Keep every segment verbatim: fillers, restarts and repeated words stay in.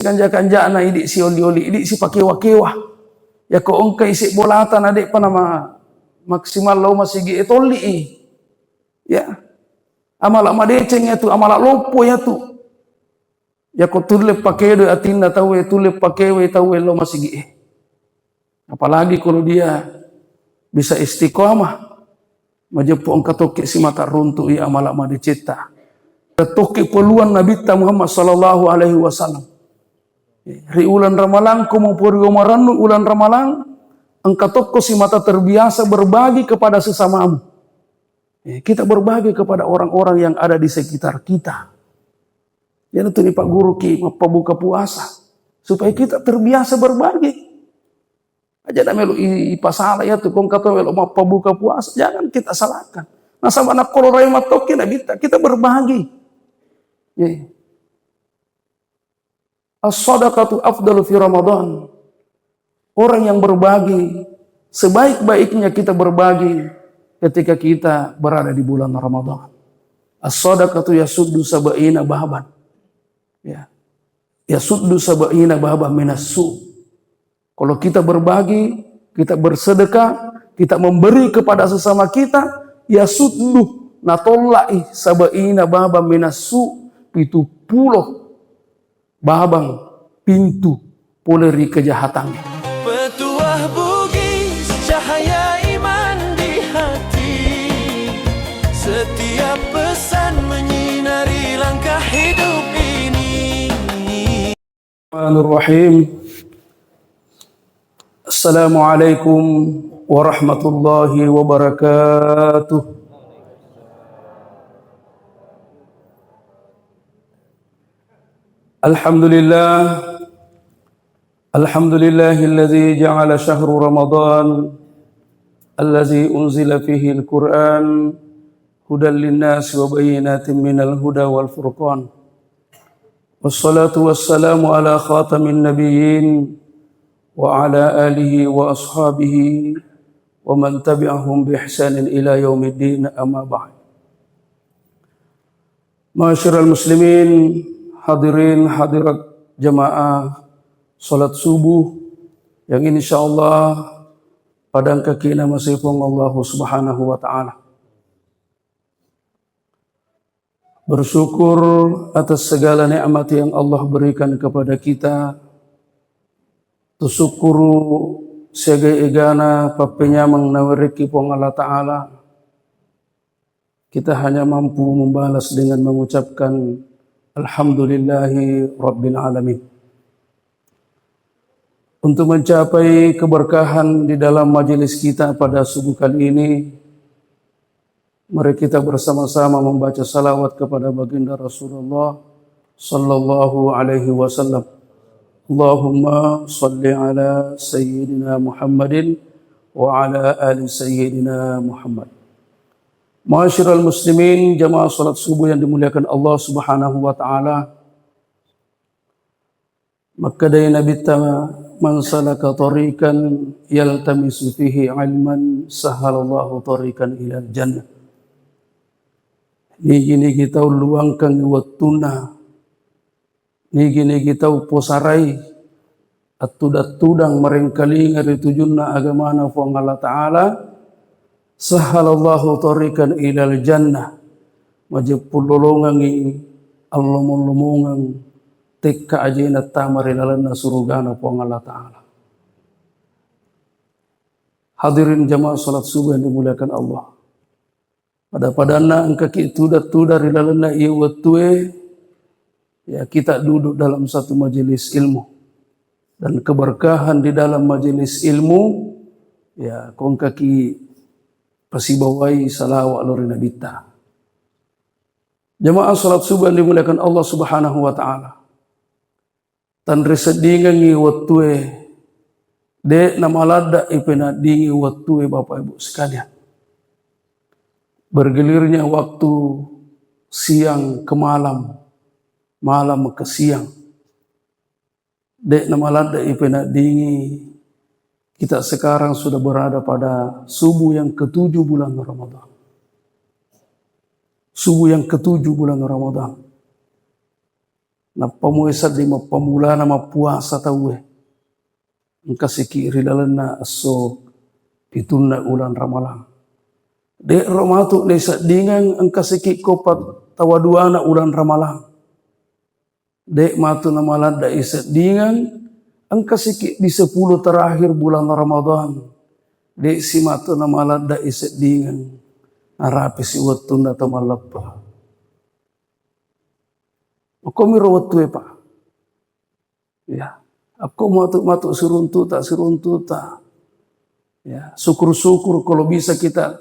kanja-kanjana, idi sioli-oli, idi sipakewa-kewa. Yako engka isi bolata na de'pa nama maksimal lao masigi e tolli i. Ya. Amala madeceng yatu, amala loppo yatu. Yako tulle pakedo atinna tauwe, tulle pakewe tauwe lao masigi e. Apalagi kalau dia bisa istiqomah, majeppu engka tokki simata runtu i amala madecetta. Tokki peluang Nabitta Muhammad sallallahu alaihi wasallam. Ri ulan Ramalang, ko mupuri marennu ulan Ramalang, engka tokko simata terbiasa berbagi kepada sesamamu. Eh, kita berbagi kepada orang-orang yang ada di sekitar kita. Jadi tu ni Pak Guru ki mappabuka puasa supaya kita terbiasa berbagi. Aja na melo i- ipasala ya tu kong kata melo mappabuka puasa, jangan kita salahkan. Nasaba nakkolo rai mattoki Nabitta, kita berbagi. Ya. As-sadaqatu afdalu fi Ramadan. Orang yang berbagi, sebaik-baiknya kita berbagi ketika kita berada di bulan Ramadan. As-sadaqatu yasuddu sab'ina baban. Ya. Yasuddu sab'ina baban minas su. Kalau kita berbagi, kita bersedekah, kita memberi kepada sesama kita, yasuddu, natollai sab'ina baban minas su, pitu pulo babang pintu pole ri kejahatan. Petuah Bugis, cahaya iman di hati. Setiap pesan menyinari langkah hidup ini. Bismillahirrahmanirrahim. Assalamualaikum warahmatullahi wabarakatuh. Alhamdulillah. Alhamdulillahilladzi ja'ala syahru Ramadan allazi unzila fihil Qur'an hudan linnasi wa bayyinatin minal huda wal furqan. Wassalatu wassalamu ala khatamin nabiyyin wa ala alihi wa ashabihi wa man tabi'ahum bi ihsanin ila yaumiddin, amma ba'd. Ma'asyiral muslimin, hadirin hadirat jamaah salat subuh yang insyaallah padangkaki namasei Puang Allah Subhanahu wa Ta'ala. Bersyukur atas segala nikmat yang Allah berikan kepada kita. Tusyukuru siaga-egana pappenyameng nawerekki Puang Allah Ta'ala. Kita hanya mampu membalas dengan mengucapkan alhamdulillahi rabbil alamin. Untuk mencapai keberkahan di dalam majelis kita pada subuh kali ini, mari kita bersama-sama membaca salawat kepada baginda Rasulullah sallallahu alaihi wasallam. Allahumma salli ala sayyidina Muhammadin wa ala ali sayyidina Muhammad. Ma'asyiral muslimin, jamaah salat subuh yang dimuliakan Allah Subhanahu wa Ta'ala. Makkedai Nabitta, "Man salaka tariqan yaltamisu fihi ilman, sahhalallahu tariqan ilal jannah." Nigi-nigi tau luangkangngi wettunna, nigi-nigi tau posarai, attudang-tudang marengkalinga ri tujunna agamana Puang Allah Ta'ala, sahhalallahu tariqan ilal jannah, majeppu lolongengngi allomong-lomongeng tekka ajena tama ri lalenna surugana Puang Allah Ta'ala. Hadirin jamaah salat subuh yang dimuliakan Allah. Pada-padanna engkaki tudang-tudang ri lalenna iya wettue, ya, kita duduk dalam satu majelis ilmu. Dan keberkahan di dalam majelis ilmu, ya, ko engkaki pasibawai salawat lao ri Nabitta. Jamaah salat subuh yang dimuliakan Allah Subhanahu wa Ta'ala. Tanriseddingengngi wettue, de' namaladda ipenaddingi wettue, Bapak Ibu sekalian. Bergilirnya waktu siang ke malam, malam ke siang. De' namaladda ipenaddingi, kita sekarang sudah berada pada subuh yang ketujuh bulan Ramadan. Subuh yang ketujuh bulan Ramadan. Nappa muwi sedding mappamulana mappuasa tauwe. Engka siki ri lalenna esso pitunna uleng Ramalang. De'ro matu naiseddingeng engka siki ko pat-, tawaduana uleng Ramalang. De' matu namaladda iseddingeng engka siki di sepuluh terakhir bulan Ramadan. De' si matu namaladda iseddingeng narapi si wettunna to malleppa. Okko miro wettue, Pak. Ya, akko matu-matu siruntuta, siruntuta. Ya, syukur-syukur kalau bisa kita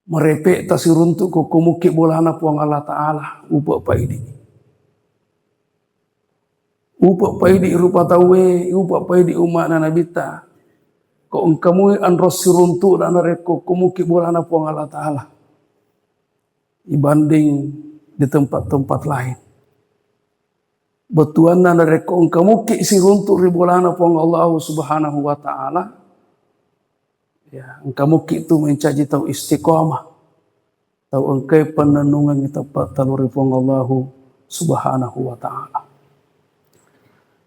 merepekta siruntu ko, ko mukki bolana Puang Allah Ta'ala, upa paidi. Upa paidi rupa tauwe, upa paidi umma'na Nabitta. Ko engka mui anro siruntu dan narekko ko mukki bolana Puang Allah Ta'ala. Dibanding di tempat-tempat lain. Bettuanna narekko engka mukki siruntu ri bolana Puang Allahu Subhanahu wa Ta'ala, ya, engka mukki tu mencaji tau istiqomah, tau engkai pennennungengngi teppa telu ri Puang Allahu Subhanahu wa Ta'ala.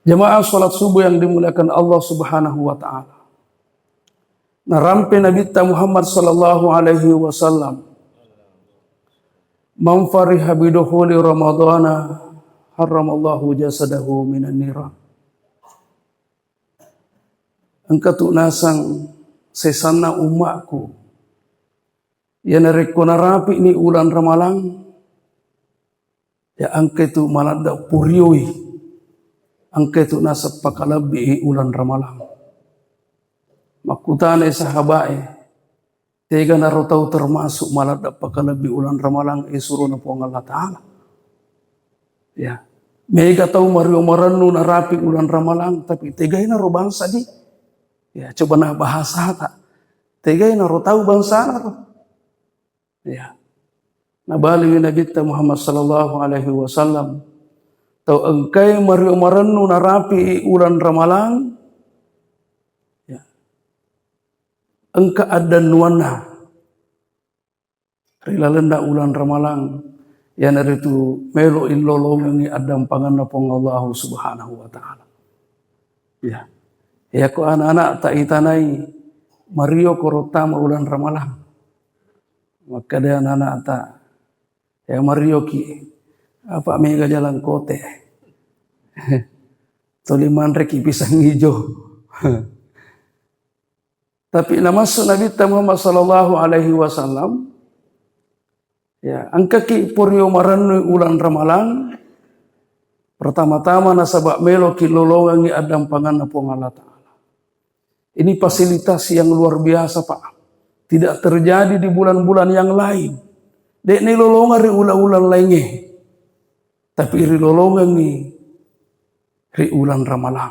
Jamaah salat subuh yang dimuliakan Allah Subhanahu wa Ta'ala. Narampe Nabitta Muhammad sallallahu alaihi wasallam, "Man fariha bidukhuli Ramadana harramallahu jasadahu minan niran." Engka tu nasang sesanna ummaku, ya narekko narapi'ni uleng Ramalang, ya engka tu maladda purioi, engka tu naseng pakalebbi uleng Ramalang. Makkutanai sahabae, tega naro tau termasuk maladda pakalebbi uleng Ramalang e surona Puang Allah Ta'ala? Ya, mega tau mario marennu narapi uleng Ramalang, tapi tegai naro bangsa di? Ya, coba nah bahasata. Tegai naro tau bangsana ro? Ya. Nabaliwi Nabitta Muhammad sallallahu alaihi wasallam, tau engkai mario marennu narapi uleng Ramalang, ya, engka addennuanna ri lalenna uleng Ramalang, iyanaritu melo illolongengngi addampangenna Puang Allahu Subhanahu wa Ta'ala. Ya. Yako anak-anak ta itanai mario koro tama uleng Ramalang. Makkeda anak-anak ta, ya, marioki, apa mega jalan kote. Tuli manreki pisang ijo. Tapi namassu Nabitta Muhammad sallallahu alaihi wasallam, ya, engkaki porio marennui uleng Ramalang, pertama-tama nasaba meloki lolongengngi addampanganna Puang Allah Ta'ala. Ini fasilitas yang luar biasa, Pak. Tidak terjadi di bulan-bulan yang lain. De'ni lolongeng ri uleng-uleng laingnge. Tapi rilolongengngi ri uleng Ramalang.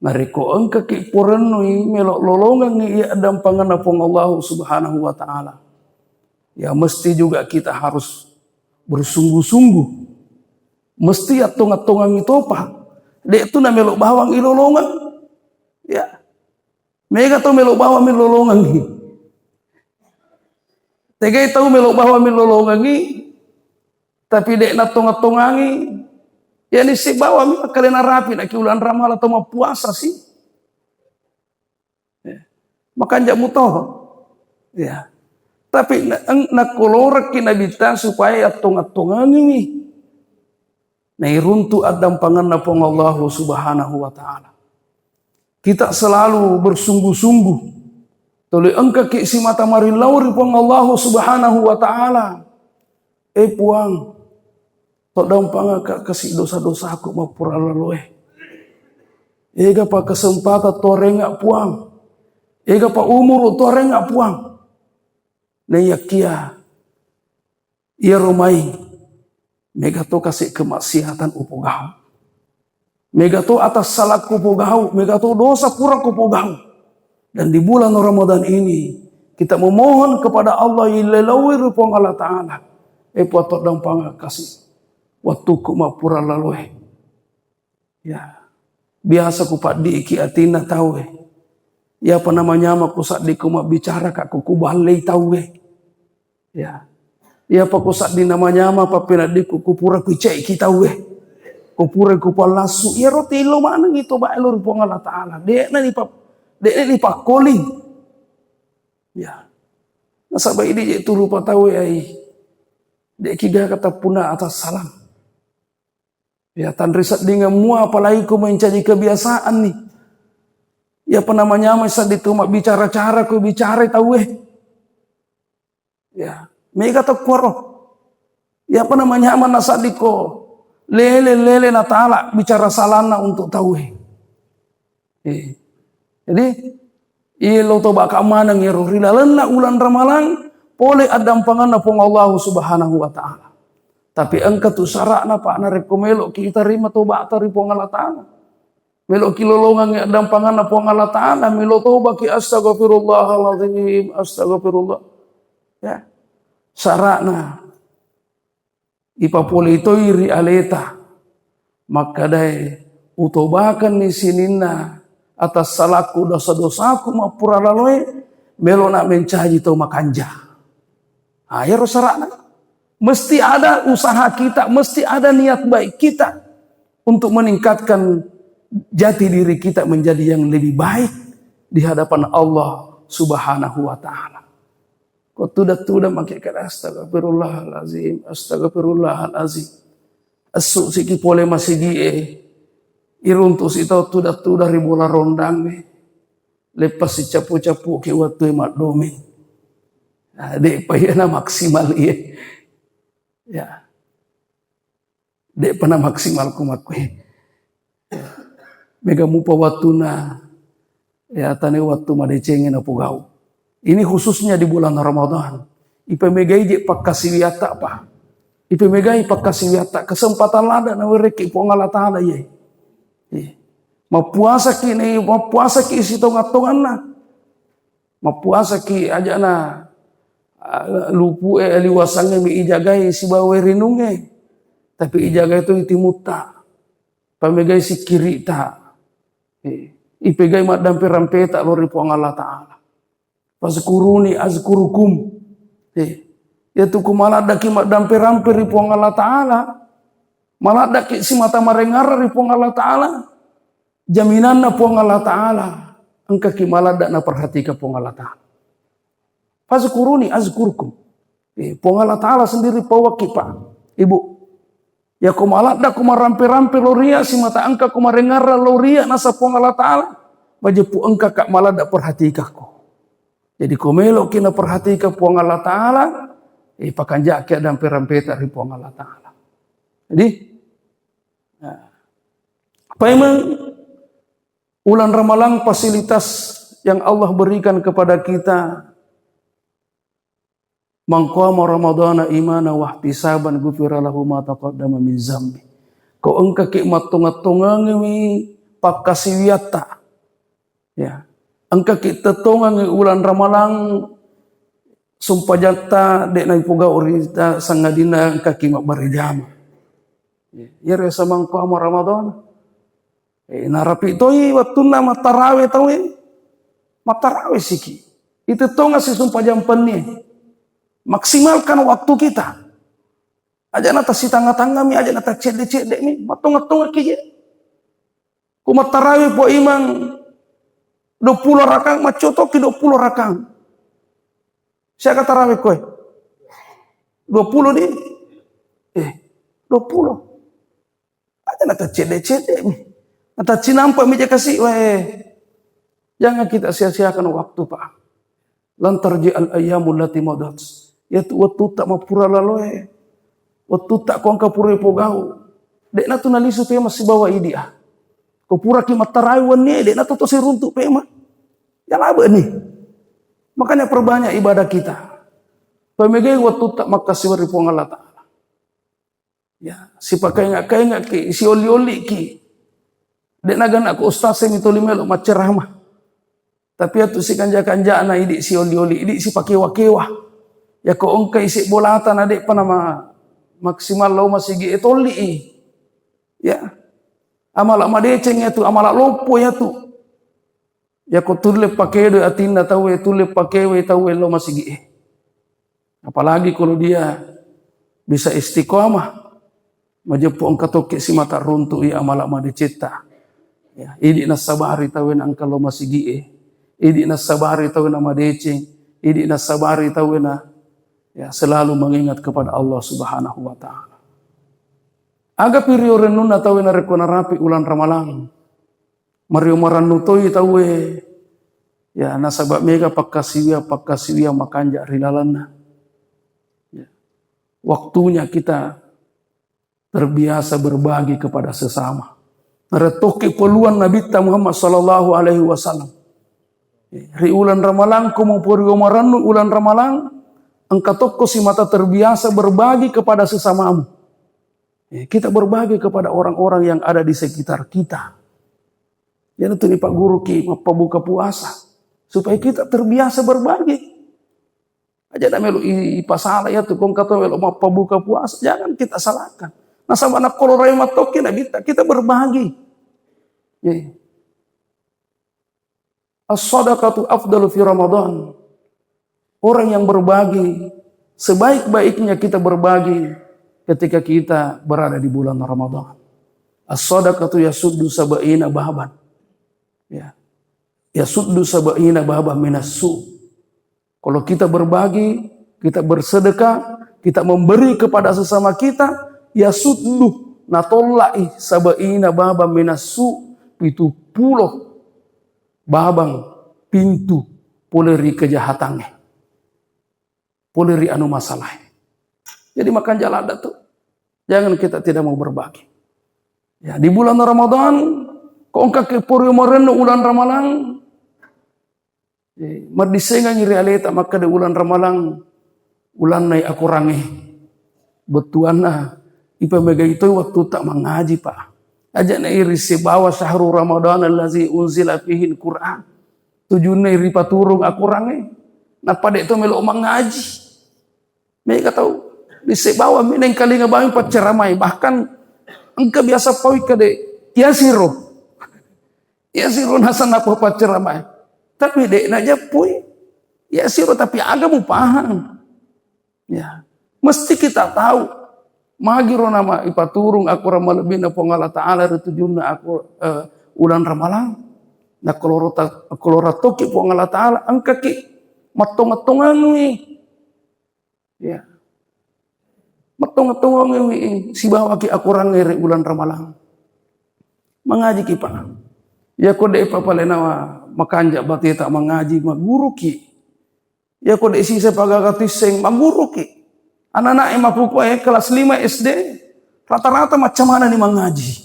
Narekko engkaki porennui melo lolongengngi iya addampangenna Puang Allahu Subhanahu wa Ta'ala, ya mesti juga kita harus bersungguh-sungguh. Mesti attong-attongangngi topa. De'tu namelo bawang ilolongeng. Ya. Mega to melo bawang milolongengngi. Tegai tau melo bawang milolongengngi, tapi de' nattong-attongangngi, ya nissi bawang mi makkalena rapi naki uleng Ramalang to mappuasa si. Ya. Makanja muto. Ya. Tapi na-, eng-, nakkolorekki Nabitta supaya attong-attongangngi. Nairuntu addampangenna Puang Allahu Subhanahu wa Ta'ala. Kita selalu bersungguh-sungguh. Tuli engkaki simata marillau ri Puang Allahu Subhanahu wa Ta'ala. Eh Puang, toddampangaka kasi dosa-dosaku mappura laloe. Ega pa kesempatan tuarenga Puang. Ega pa umuru tuarenga Puang. Naiyakia iyaro mai, mega to kasi kemaksiatan upogau. Mega to atas salahku upogau, mega to dosa pura kupogau. Dan di bulan Ramadan ini, kita memohon kepada Allah, ilelawi ri Puang Allah Ta'ala. Eh, Puang, toddampangaka kasi wattuku mappura laloe. Ya, biasa kupaddiki atinna tauwe. Iyapa namanyama kusaddi ku mabbicara ka ku kuballei tauwe. Ya. Iyapa ko saddinna manyameng pappeneddikku, ko pura kucekki tauwe. Ko pura kupallassu, iyaro tillo manengngi tobae lao ri Puang Allah Ta'ala. De'na nipa-, de'na nipakkoling. Ya. Nasaba idi je tu rupa tauwe ai. De'ki gaga tappunna atas salam. Ya, tanri seddingeng mua, apalagi ko mencaji kebiasaan nih. Iyapa namanyameng sedding tu mabbicara-cara ko bicarai tauwe. Ya, mega tokkuaro. Iyapa namanyameng nasedding ko lele-lele natala bicara salanna untuk tauwe. Eh. Jadi, iye lo toba ka maneng ero ri lalenna ulang Ramalang, pole addampanganna Puang Allah Subhanahu wa Ta'ala. Tapi engka tu sara'na, Pak, narekko melo kita rima toba ta ri Puang Allah Ta'ala. Melo ki lolongang addampanganna Puang Allah Ta'ala, melo toba ki, astagfirullahaladzim, astagfirullah. Ya. Sara'na. Ipapole toi ri aleta, makkedae, "Utobakenni sininna atas salakku, dosa-dosaku mappura laloe, melona mencaji tau makanja." Ah, ero sara'na. Mesti ada usaha kita, mesti ada niat baik kita untuk meningkatkan jati diri kita menjadi yang lebih baik di hadapan Allah Subhanahu wa Ta'ala. Ko tuda-tuda make kada, "Astagfirullahalazim, astagfirullahalazim." Essu siki pole masigie, iruntu si tau tuda-tuda ri bola rondang e. Lepas si capu-capu ke wettu e maddomeng. Nah, de pa iyana maksimal iye. Ya. De'pa na maksimal ku makkue. Mega mupa wattuna, ya, tane wattu madecengnge napogau. Ini khususnya di bulan Ramadan. Ipamegai je pakkasiwiatta, apa? Ipamegai pakkasiwiatta, kesempatan ladde nawerekki Puang Allah Ta'ala, iye. Iye. Mappuasaki ne, mappuasaki sitonga-tonganna. Mappuasaki ajana, ah, lupu e, liwasangnge mi ijagai sibawa rinungnge. Tapi ijagai tu itimutta. Pamegai sikkirita. Eh, ipegai maddampe-rampeta lao ri Puang Allah Ta'ala. Fazkuruni azkurukum. Eh, iyatu ku maladdaki maddampe-rampe ri Puang Allah Ta'ala. Maladdaki simata marengarra ri Puang Allah Ta'ala. Jaminanna Puang Allah Ta'ala, engkaki maladda naperhatika Puang Allah Ta'ala. Fazkuruni azkurkum. Eh, Puang Allah Ta'ala sendiri pawakki, Pak, Ibu. Yako maladda ko marampe-rampe lo ria, simata engka ko marengarra lo ria, nasa Puang Allah Ta'ala, majeppu engka ka maladda perhatikakko. Jadi ko meloki naperhatika Puang Allah Ta'ala, eh, pakanjaki adampe-rampeta ri Puang Allah Ta'ala. Jadi, Nah, paimeng ulang Ramalang, fasilitas yang Allah berikan kepada kita, "Man qama Ramadana imana wahtisaban ghufira lahu ma taqaddama min zambi." Ko engkaki mattonga-tongangiwi pakkasiwiatta, ya, engkaki tettongangi ulang Ramalang, sumpajatta de naipogau ri ta, sangadinna engkaki mabbere jama. Iyaro yaseng man qama Ramadan. Eh, narapi toi wettunna mattarawe tauwe. Mattarawe siki. Itu tonga si sumpajang penni. Maksimalkan waktu kita. Aja na tasitangnga-tangnga mi, aja na tacedde-cedde mi, mattonga-tonga ki je. Ku mattarawe po imang dua puluh rakang, maccotoki dua puluh rakang. Siaga tarawe koe? Dua puluh di? Eh, dua puluh. Aja na tacedde-cedde mi. Na tacinampa mi je kasi, weh. Jangan kita sia-siakan waktu, Pak. Lan tarji al ayyamu allati madat. Yatu wettutta mappura laloe. Wettutta ko engka pura ipogau. De'na tu nalisu pema sibawa idi, ah. Ko puraki mattarawih wenni, de'na tu to siruntu pema. Ya labe ni. Makanya perbanyak ibadah kita. Pemegai wettutta makkasiwiang ri Puang Allah Ta'ala. Ya, sipakainga-kaingaki, sioli-oliki. De'na gana ko ustaz e mitoli melo macceramah. Tapi atu sikanja-kanjana idi sioli-oli, idi sipakewa-kewa. Ya ko engka isi bolata na de'pa nama maksimal lao masigi e tolli i. Ya. Amala madeceng yatu, amala loppo yatu. Yako tulle pakedo atinna tauwe, tulle pakewe tauwe lao masigi e. Apalagi kalau dia bisa istiqomah, majeppu engka tokki simata runtu'i amala madecetta. Ya, idi nassabari tauwe na engka lo masigi'e, idi nassabari tauwe na madeceng, idi nassabari tauwe na, ya, selalu mengingat kepada Allah Subhanahu wa Ta'ala. Aga pirio rennunna tauwe narekko narapi ulang Ramalang? Mario marannu toi tauwe, ya, nasaba mega pakkasiwia-pakkasiwia makanja ri lalenna. Ya. Waktunya kita terbiasa berbagi kepada sesama. Narettoki peluang Nabitta Muhammad sallallahu alaihi wasallam. Ri ulang Ramalang, ko muporio marannu ulang Ramalang, engka tokko simata terbiasa berbagi kepada sesamamu. Eh, kita berbagi kepada orang-orang yang ada di sekitar kita. Jadi tu ni Pak Guru ki mappabuka puasa supaya kita terbiasa berbagi. Aja na melo i- ipasala ya tu kongka to melo mappabuka puasa, jangan kita salahkan. Nasaba nakkolorai mattoki Nabitta, kita berbagi. Ya. As-sadaqatu afdalu fi Ramadan. Orang yang berbagi, sebaik-baiknya kita berbagi ketika kita berada di bulan Ramadan. As-sadaqatu yasuddu sab'ina baban. Ya. Yasuddu sab'ina baban minas su. Kalau kita berbagi, kita bersedekah, kita memberi kepada sesama kita, yasuddu, natollai sab'ina baban minas su, pitu pulo babang pintu pole ri kejahatangnge, pole ri anu masalahe. Jadi makanja ladda tu, jangan kita tidak mau berbagi. Ya, di bulan Ramadan, ko engka ke pori marennu ulang Ramalang, eh, maddisengangi ri aleta makkeda ulang Ramalang, ulannai akurangnge. Bettuanna, ipamegai toi wattutta mangaji, Pak. Aja na iri sibawa syahru Ramadan allazi unzila fihil Qur'an. Tujunna iri paturung akurangnge. Nappa de to melo mangaji. Mega tau, disse bawang mi naengkalinga bawang pacceramai. Bahkan engka biasa paui kade, yasiro. Yasiro nasang apa pacceramai. Tapi de najappui. Yasiro tapi aga mupahang. Ya, mesti kita tahu. Magiro nama ipaturung akorang malebbina Puang Allah Ta'ala ri tujunna aku, eh, ulang Ramalang. Nah, keloro ta-, keloro toki Puang Allah Ta'ala, engkaki mattongeng-tongengwi. Ya. Mattongeng-tongengwi sibawaki akurangnge ri ulang Ramalang. Mangajiki, Pak. Ya, ko de papalenawa makanja bateta mangaji, maguruki. Iya ko de sisa pagaga tisseng, magguruki. Anak-anak e mappuku e kelas lima S D, rata-rata macam mana ni mangaji.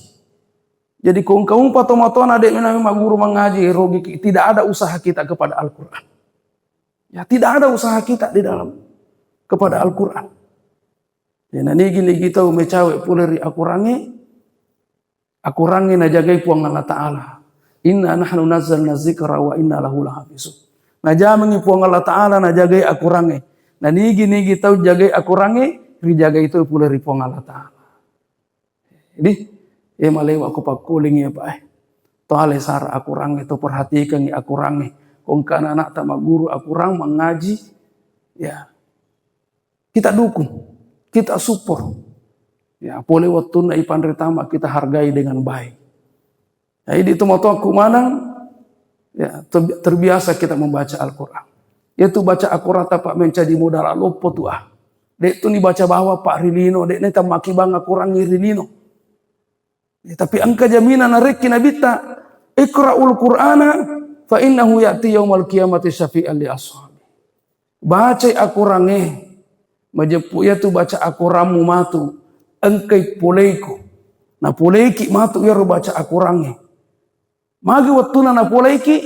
Jadi ko engka umpa tomatoana de menami magguru mangaji, rogiki. Tidak ada usaha kita kepada Al-Quran. Ya, tidak ada usaha kita di dalam kepada Al-Quran. Ya, na nigi-nigi tau mecawe pole ri akurangnge, akurangnge najagai Puang Allah Ta'ala. Inna nahnu nazzalna dzikra wa inna lahu lahafizun. Najamengi Puang Allah Ta'ala, najagai akurangnge. Na nigi-nigi tau jagai akurangnge, rijagai to pole ri Puang Allah Ta'ala. Jadi, e malewa ko pakkuling ya, Pak, eh. To ale sara akurangnge, to perhatikangi akurangnge. Ko engka anak-anak ta magguru akurang, mangaji, ya. Kita dukung, kita support. Ya, pole wettunna ipanre tama, kita hargai dengan baik. Ya, idi tomatoakku maneng, ya, ter-, terbiasa kita membaca Al-Quran. Yaitu baca Al-Quran tanpa mencaji modal loppo tu, ah. De tu ni baca bawa, Pak, ri lino, de ni tamakibang Al-Quran ri lino. Ya, tapi engka jaminan narekki Nabitta, "Iqra'ul Qur'ana fa innahu ya'ti yaumal qiyamati syafi'an li ashabi." Bacai akurangnge, majeppu iyatu baca akurammu matu, engkai poleiko. Napoleiki matu iyaro baca akurangnge. Magi wettuna napoleiki,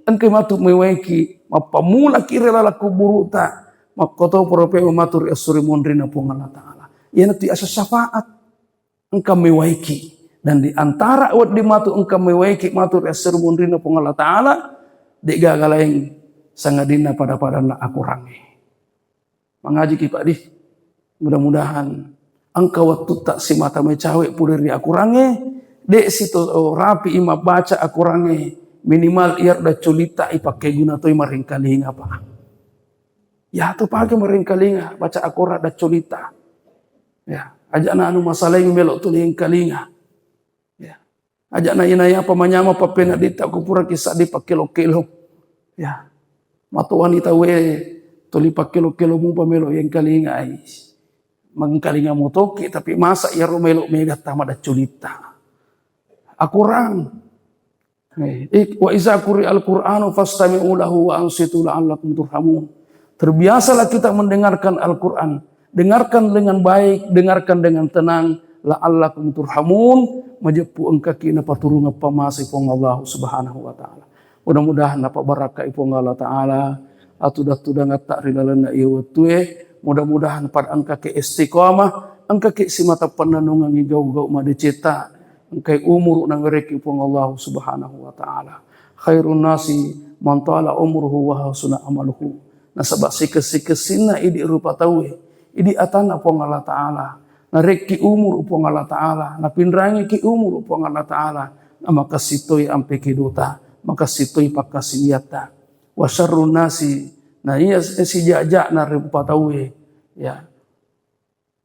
engkai matu mewaiki, mappammulaki ri laleng kuburuta, makkotoparo pewa matu ri esso ri monrinna Puang Allah Ta'ala. Iyanatu asa syafaat. Engka mewaiki. Dan di antara wedding matu engka mewaiki matu ri esso ri monrinna Puang Allah Ta'ala, de gaga laing sangadinna pada-padanna akurangnge. Mangajiki, Pak, di. Mudah-mudahan engka wettutta simata mecawe pole ri akurangnge, de sito rapi i mabbaca akurangnge, minimal iyaro dacculitta ipakkeguna toi maringkalinga, Pak. Yatu pake maringkalinga baca akorang dacculitta. Ya, aja'na anu masalai melo tuli engkalinga. Ya. Aja'na inaya apa manyama pappeneddita ku pura kisah di pakkelo-kelo. Ya. Matoani tauwe tuli pakkelo-kelo mupa melo engkalinga ai. Mengkalinga motoki, tapi masa iyaro melo mega tama dacculitta. Akurang. Eh, ik-, wa iza quri'al Qur'anu fastami'u lahu wa ansitu la'allakum turhamun. Terbiasalah kita mendengarkan Al-Quran. Dengarkan dengan baik, dengarkan dengan tenang, la'allakum turhamun, majeppu engkaki napaturungeng pammase Puang Allah Subhanahu wa Ta'ala. Mudah-mudahan napabarakkai Puang Allah Ta'ala atuda-tudangatta ri lalenna iye wettue. Mudah-mudahan pada engkaki istiqamah, engkaki simata pannennungengngi gau-gau madecetta, engkai umuru nawerekki Puang Allah Subhanahu wa Ta'ala. Khairun nasi man tala umruhu wa hasuna amaluhu. Nasaba sikessi-kessinna idi rupa tauwe, idi atanna Puang Allah Ta'ala, narekki umuru Puang Allah Ta'ala, napinrangiki umuru Puang Allah Ta'ala, namakessitoi ampeki dota, makessitoi pakkasiwiatta. Wa syarrun nasi, na iya sijajana rupa tauwe, ya.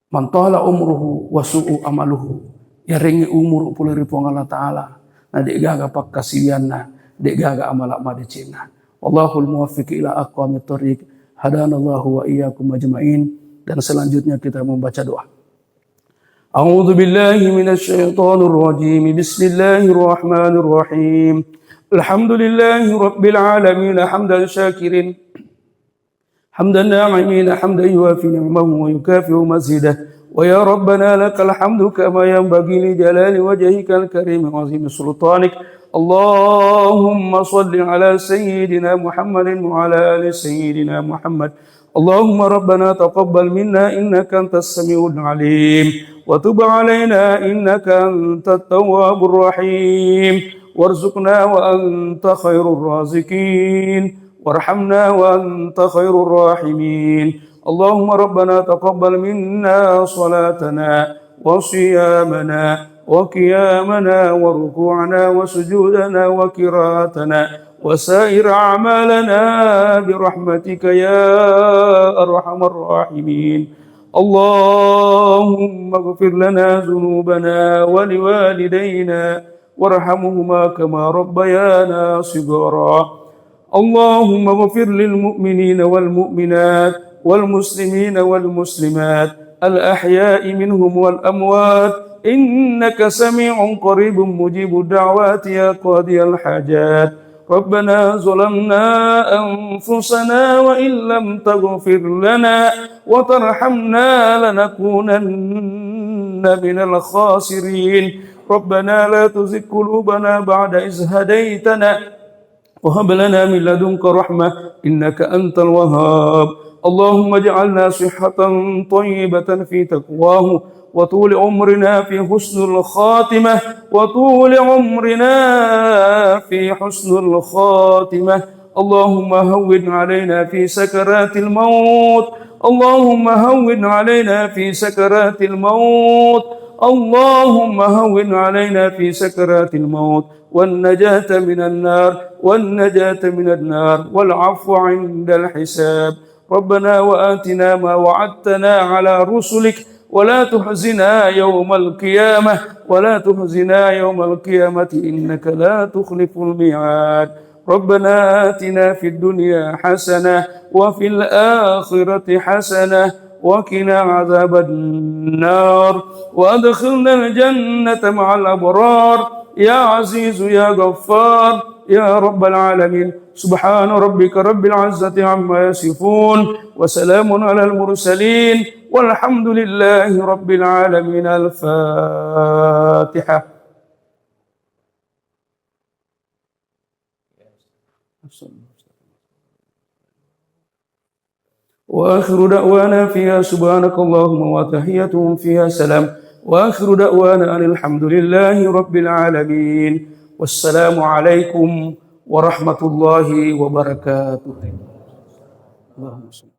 Man tala umruhu wa su'u amaluhu. Yarengngi umuru pole ri Puang Allah Ta'ala, na de'gaga pakkasiwianna, de'gaga amala madecenna. Wallahul muwaffiq ila aqwamit thoriq. Hadanallahu wa iyyakum ajma'in. Dan selanjutnya kita membaca doa. A'udzu billahi minasy syaithanir rajim. Bismillahirrahmanirrahim. Alhamdulillahi rabbil alamin. Hamdan syakirin. حمد الناعمين حمدا يوافي نعمه ويكافئ مزيده. ويا ربنا لك الحمد كما ينبغي لجلال وجهك الكريم وعظيم سلطانك. اللهم صل على سيدنا محمد وعلى آل سيدنا محمد. اللهم ربنا تقبل منا إنك أنت السميع العليم وتب علينا إنك أنت التواب الرحيم وارزقنا وأنت خير الرازقين وارحمنا وأنت خير الراحمين. اللهم ربنا تقبل منا صلاتنا وصيامنا وقيامنا وركوعنا وسجودنا وقراءتنا وسائر أعمالنا برحمتك يا أرحم الراحمين. اللهم اغفر لنا ذنوبنا ولوالدينا وارحمهما كما ربيانا صغارا. اللهم اغفر للمؤمنين والمؤمنات والمسلمين والمسلمات الأحياء منهم والأموات إنك سميع قريب مجيب الدعوات يا قاضي الحاجات. ربنا ظلمنا أنفسنا وإن لم تغفر لنا وترحمنا لنكونن من الخاسرين. ربنا لا تزغ قلوبنا بعد إذ هديتنا وهب لنا من لدنك رحمة إنك أنت الوهاب. اللهم اجعلنا صحة طيبة في تقواه وطول عمرنا في حسن الخاتمة وطول عمرنا في حسن الخاتمة. اللهم هون علينا في سكرات الموت. اللهم هون علينا في سكرات الموت. اللهم هون علينا في سكرات الموت والنجاة من النار، والنجاة من النار، والعفو عند الحساب. ربنا وآتنا ما وعدتنا على رسلك ولا تخزنا يوم القيامة، ولا تخزنا يوم القيامة إنك لا تخلف الميعاد. ربنا آتنا في الدنيا حسنة وفي الآخرة حسنة وقنا عذاب النار وأدخلنا الجنة مع الأبرار يا عزيز يا غفار يا رب العالمين. سبحان ربك رب العزة عما يصفون وسلام على المرسلين والحمد لله رب العالمين. الفاتحة. وآخر دعوانا فيها سبحانك اللهم وتحيتهم فيها سلام. وآخر دعوانا أن الحمد لله رب العالمين. والسلام عليكم ورحمة الله وبركاته. اللهم صل.